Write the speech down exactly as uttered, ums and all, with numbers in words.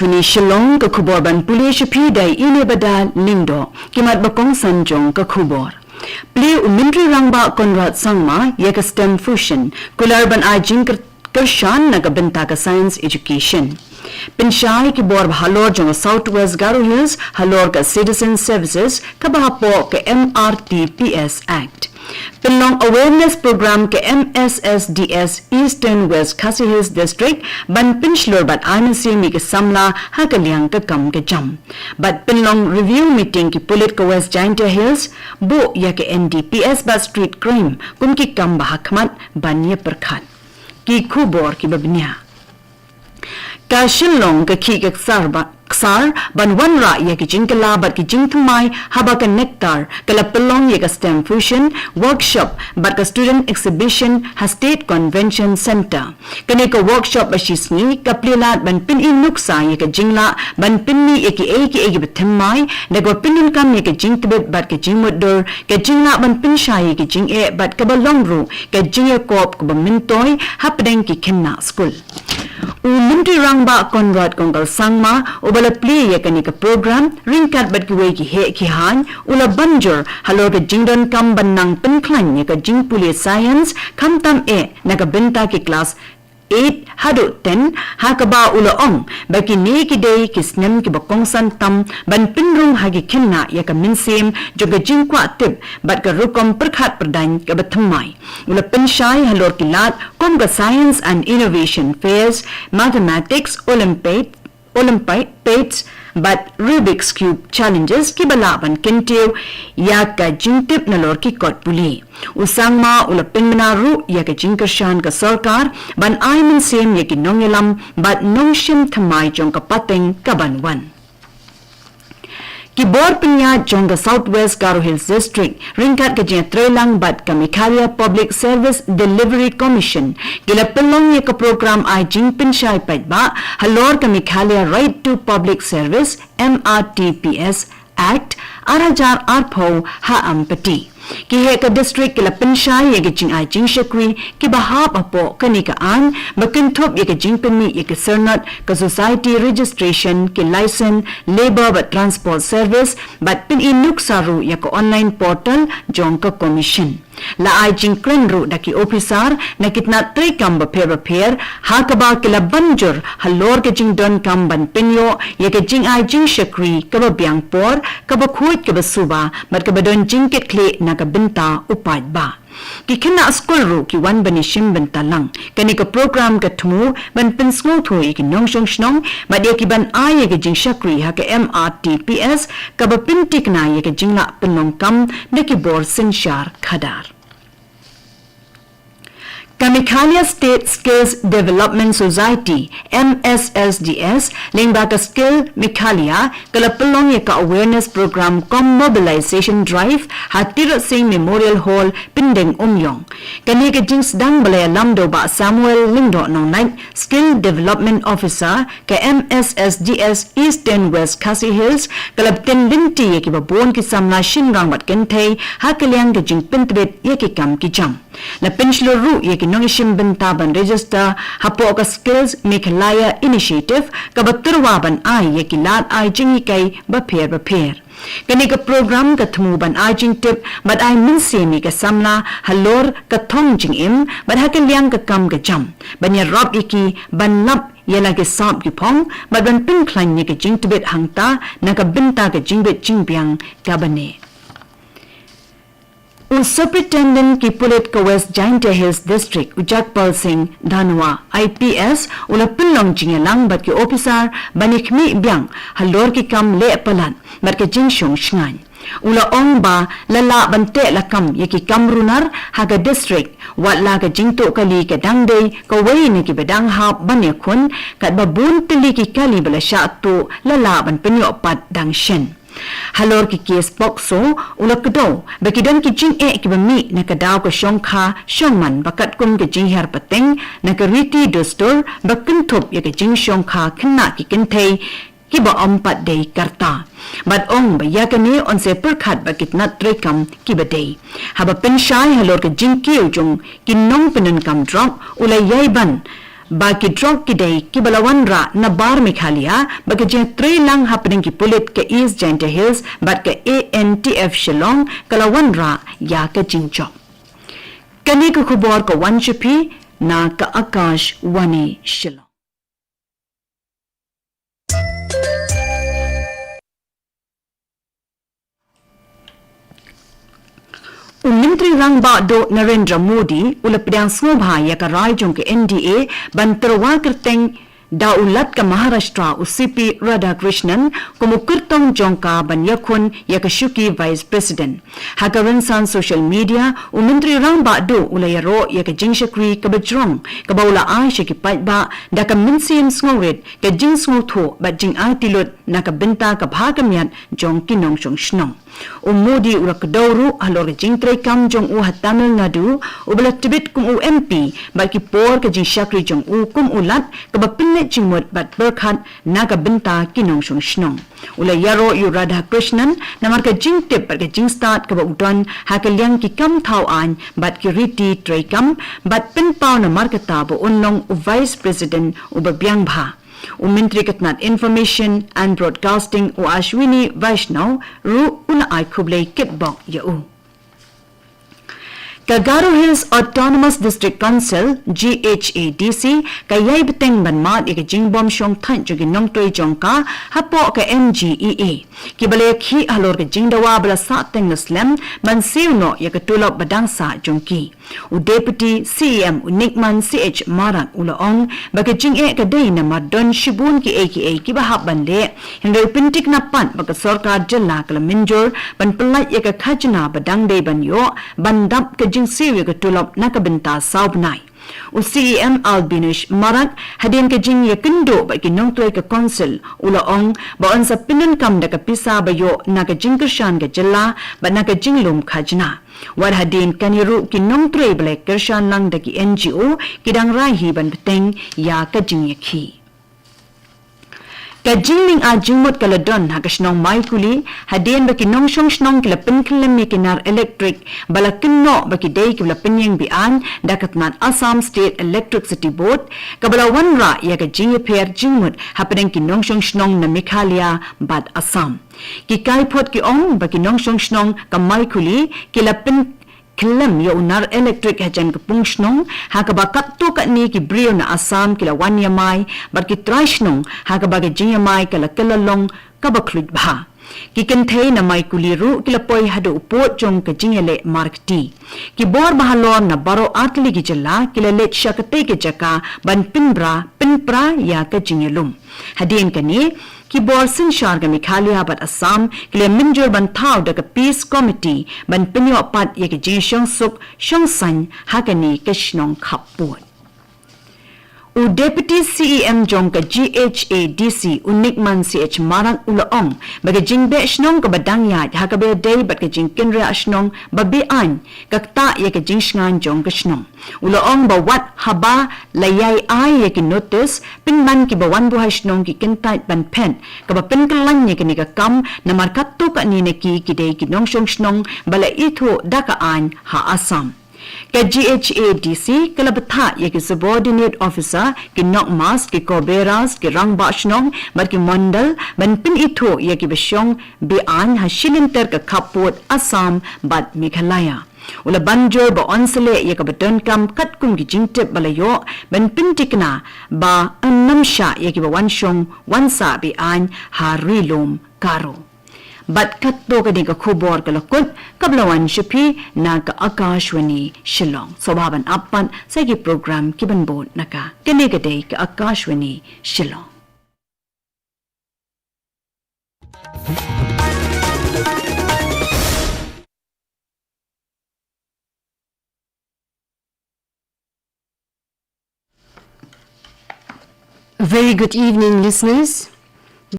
Tuni Shillong, ka khubor ban pule sha phi da i Nebada Lyngdoh. Ki mat ba kongsan jong ka khubor. Plie u Myntri Rangbah Conrad Sangma ïa ka STEM Fusion, kular ban ai jingkyrshan na ka bynta ka Science Education. Pynshai ki bor ba halor jong ka South West Garo Hills halor ka Citizen Services kaba hapoh ka M R T P S Act. Pynlong awareness program ka M S S D S Eastern West Khasi Hills District ban pynshlur bad ai mynsiem ïa ki samla ha ka liang ka kam ka jam. Bad pynlong review meeting ki pulit ka West Jaintia Hills, buh ïa ka N D P S bad street crime kum ki kam ba hakhmat ban ïa pyrkhat. Ki khubor kiba bniah. Ka Shillong ka khih ka ksar ba, ksar ban wanrah ïa ki jingkylla bad ki jingthymmai haba ka NECTAR ka la pynlong ïa ka STEM Fusion Workshop bad ka Student Exhibition ha State Convention Centre. Kane ka workshop ba shisngi ka plie lad ban pyni nuksa ïa ka jinglah ban pynmih ïa kiei kiei kiba thymmai, da kaba pyndonkam ïa ka jingtbit bad ka jingmutdur, ka jinglah ban pynshai ïa ka jingeh bad kaba long ruh ka jingïakop kaba myntoi hapdeng ki khynnah skul. U Myntri Rangbah Conrad Kongkal Sangma, uba la plie ïa kane ka program ryngkat bad kiwei ki heh ki haiñ, u la ban jur halor ka jingdonkam ban nang pynkhlaiñ ïa ka jingpule science, khamtam eh na ka bynta ki klas eight haduh ten, ha kaba u la ong ba kine ki dei ki snem kiba kongsan tam ban pynrung ha ki khynnah ïa ka mynsiem jong ka jingkwah tip bad ka rukom pyrkhat pyrdaiñ kaba thymmai. U la pynshai halor ki lad kum ka Science and Innovation Fairs, Mathematics Olympiad, Olympiads bad Rubik's Cube Challenges kiba lah ban kyntiew ïa ka jingtip nalor ki kot pule. U Sangma u la pynbna ruh ïa ka jingkyrshan ka sorkar ban ai mynsiem ïa ki nongïalam bad nongshim thymmai jong ka pateng kaban wan. Ki bor pynïaid jong ka South West Garo Hills District ryngkat ka jingïatreilang bad ka Meghalaya Public Service Delivery Commission ki la pynlong ïa ka program ai jingpynshai paidbah halor ka Meghalaya Right to Public Service, M R T P S Act, ar hajar arphew ha Ampati. Ki heh ka district ki la pynshai ïa ka jingai jingshakri kiba hap hapoh kane ka aiñ, ba kynthup ïa ka jingpynmih ïa ka syrnod ka Society Registration, ki license, labour bad transport service, bad pyni nuksa ruh ïa ka online portal jong ka Commission. La ai jingkren ruh da ki ophisar na ki tnat treikam bapher bapher, ha kaba ki la ban jur halor ka jingdonkam ban pynïoh ïa ka jingai jingshakri kaba biang por, kaba khuid kaba suba, bad kaba don jingkitkhlieh na ka bynta u paidbah. Ki khynnah skul ruh ki wan ban ïashim bynta lang. Kane ka program ka thmu ban pynsngewthuh ïa ki nongshong shnong bad ïa ki ban ai ïa ka jingshakri ha ka M R T P S, kaba pynthikna ïa ka jinglah pynlong kam da ki bor synshar khadar. Ka Meghalaya State Skills Development Society, M S S D S, lyngba ka Skill Meghalaya, ka la pynlong ïa ka awareness program cum mobilization drive ha Tirot Sing Memorial Hall, Pyndengumiong. Kane ka jingsdang ba la ïalam da u Bah Samuel Lyngdoh Nonglait, Skill Development Officer ka M S S D S Eastern West Khasi Hills, ka la btin lynti ïa kiba bun ki samla shynrang bad kynthei ha ka liang ka jingpyntbit ïa ki kam ki jam. La pynshlur ruh ïa ki nongïashim bynta ban register hapoh ka Skills Meghalaya Initiative, kaba tyrwa ban ai ïa ki lad ai jinghikai bapher bapher. Kane ka program ka thmu ban ai jingtip bad ai mynsiem ïa ki samla halor ka thong jingim bad ha ka liang ka kam ka jam, ban ïarap ïa ki ban lap ïa la ki sap ki phong bad ban pynkhlaiñ ïa ka jingtbit hangta na ka bynta ka jingbit jingbiang kaba neh. U Superintendent ki pulit ka West Jaintia Hills District, u Jagpal Singh Dhanwa, I P S, u la pynlong jingïalang bad ki ophisar ban ïakhmih biang halor ki kam leh palat bad ka jingshong shngaiñ. U la ong ba la lah ban teh lakam ïa ki kam runar ha ka district, wat la ka jingtuh kali ka dang dei kawei na kiba dang hap ban ïakhun, katba bun tylli ki kali ba la shah tuh la lah ban pynïoh pat dang shen. Halor ki kes POCSO, u la kdew ba ki don ki jingeh kiba mih na ka daw ka shongkha shongman ba katkum ka jinghiar pateng na ka riti dustur ba kynthup ïa ka jingshongkha khynnah ki kynthei kiba ym pat dei ka rta. Bad ong ba ïa kane yn sa pyrkhat bad ki tnat treikam kiba dei. Haba pynshai halor ka jingkiew jong ki nongpyndonkam drok, u la ïai ban ba ki drok ki dei kiba la wanrah na bar Meghalaya, ba ka jingtreilang hapdeng ki pulit ka East Jaintia Hills bad ka A N T F Shillong ka la wanrah ïa ka jingjop. Kane ka khubor ka wan sha phi na ka Akashvani Shillong. U Myntri Rangbah Duh Narendra Modi u la pdiang sngewbha ïa ka rai jong ka N D A ban tyrwa kyrteng da u Lat ka Maharashtra u C P Radhakrishnan kum u kyrtong jong ka ban ïakhun ïa ka shuki Vice President. Ha ka rynsan social media, u Myntri Rangbah Duh u la ïaroh ïa ka jingshakri kaba jrong kaba u la ai sha ki paidbah da ka mynsiem sngewrit, ka jingsngewthuh bad jingaiti lut na ka bynta ka bha ka miat jong ki nongshong shnong. U Modi u la kdew ruh halor ka jingtreikam jong u ha Tamil Nadu, uba la tbit kum u M P, bad ki por ka jingshakri jong u kum u Lat kaba pynleit jingmut bad pyrkhat na ka bynta ki nongshong shnong. U la ïaroh ïa u Radhakrishnan namar ka jingtip bad ka jingstad kaba u don ha ka liang ki kam thaw aiñ bad ki riti treikam, bad pynpaw namar kata ba un long u Vice President uba biang bha. U Myntri ka tnat Information and Broadcasting u Ashwini Vaishnaw ruh u la ai khublei kitbok ïa u. Ka Garo Hills Autonomous District Council, G H A D C, ka ïai bteng ban mad ïa ka jingbym shong thait jong ki nongtrei jong ka hapoh ka M G E A, kiba la ïakhih halor ka jingdawa ba la sahteng la slem ban siew noh ïa ka tulop ba dang sah jong ki. U Deputy C E M u Nikman C H Marak u la ong ba ka jingeh ka dei namar don shibun kiei kiei kiba hap ban leh, hynrei u pynthikna pat ba ka sorkar jylla ka la mynjur ban pyllait ïa ka khajna ba dang dei ban ïoh ban dap ka jingsiew ïa ka tulop na ka bynta saw bnai. U C E M Albinish Marak, hadien ka jingïakynduh bad ki nongtrei ka council, u la ong ba un sa pyndonkam da ka pisa ba ïoh na ka jingkyrshan ka jylla bad na ka jinglum khajna. Wat hadien kane ruh ki nongtrei ba la kyrshan lang da ki N G O ki dang rai hi ban bteng ïa ka jingïakhih. Ka jingmih ar jingmut ka la don ha ka shnong Maikuli, hadien ba ki nongshong shnong ki la pynkhyllem ïa ki nar elektrik ba la kynnoh ba ki dei kiba la pynïeng be-aiñ da ka tnat Assam State Electricity Board, kaba la wanrah ïa ka jingïapher jingmut hapdeng ki nongshong shnong na Meghalaya bad Assam. Ki kaiphod ki ong ba ki nongshong shnong ka Maikuli ki la pynkhyllem ïa u nar elektrik hajan ka pung shnong, ha kaba katto katne ki briew na Assam ki la wan ïamai bad ki trai shnong, ha kaba ka jingïamai ka la kylla long kaba khluit bha. Ki kynthei na Maikuli ruh ki la poi haduh u pud jong ka jingïaleh markti. Ki bor bahalor na baroh artylli ki jylla ki la leit sha katei ka jaka ban pynbra pynpra ïa ka jingïalum. Hadien kane, ki bor synshar ka Meghalaya bad Assam ki la mynjur ban thaw da ka Peace Committee ban pynïoh pat ïa ka jingshong suk shong saiñ ha kane ka shnong khappud. U Deputy C E M jong ka G H A D C u Nikman C H Marak u la ong ba ka jingbeh shnong kaba dang ïaid ha kaba ïadei bad ka jingkynriah shnong ba be-aiñ ka ktah ïa ka jingshngaiñ jong ka shnong. U la ong ba wat haba la ïai ai ïa ki notis, pynban kiba wan buhai shnong ki kyntait ban phet kaba pynkyllaiñ ïa kane ka kam namar katto katne na ki ki dei ki nongshong shnong ba la ithuh da ka aiñ ha Assam. Ka G H A D C ka la bthah ïa ki subordinate officer, ki nokmas, ki koberas, ki rangbah shnong bad ki mondal ban pynithuh ïa kiba shong be-aiñ ha shilynter ka khappud Assam bad Meghalaya. U la ban jur ba yn sa leh ïa kaba donkam katkum ki jingtip ba la ïoh ban pynthikna ba yn nym shah ïa kiba wan shong wan sah be-aiñ ha Ri Lum Garo. Bad katto katne ka khubor ka la kut kaba la wan sha phi na ka Akashvani Shillong. Sngewbha ban ap pat sa ki program kiban bud na ka. Kane ka dei ka Akashvani Shillong. A very good evening, listeners.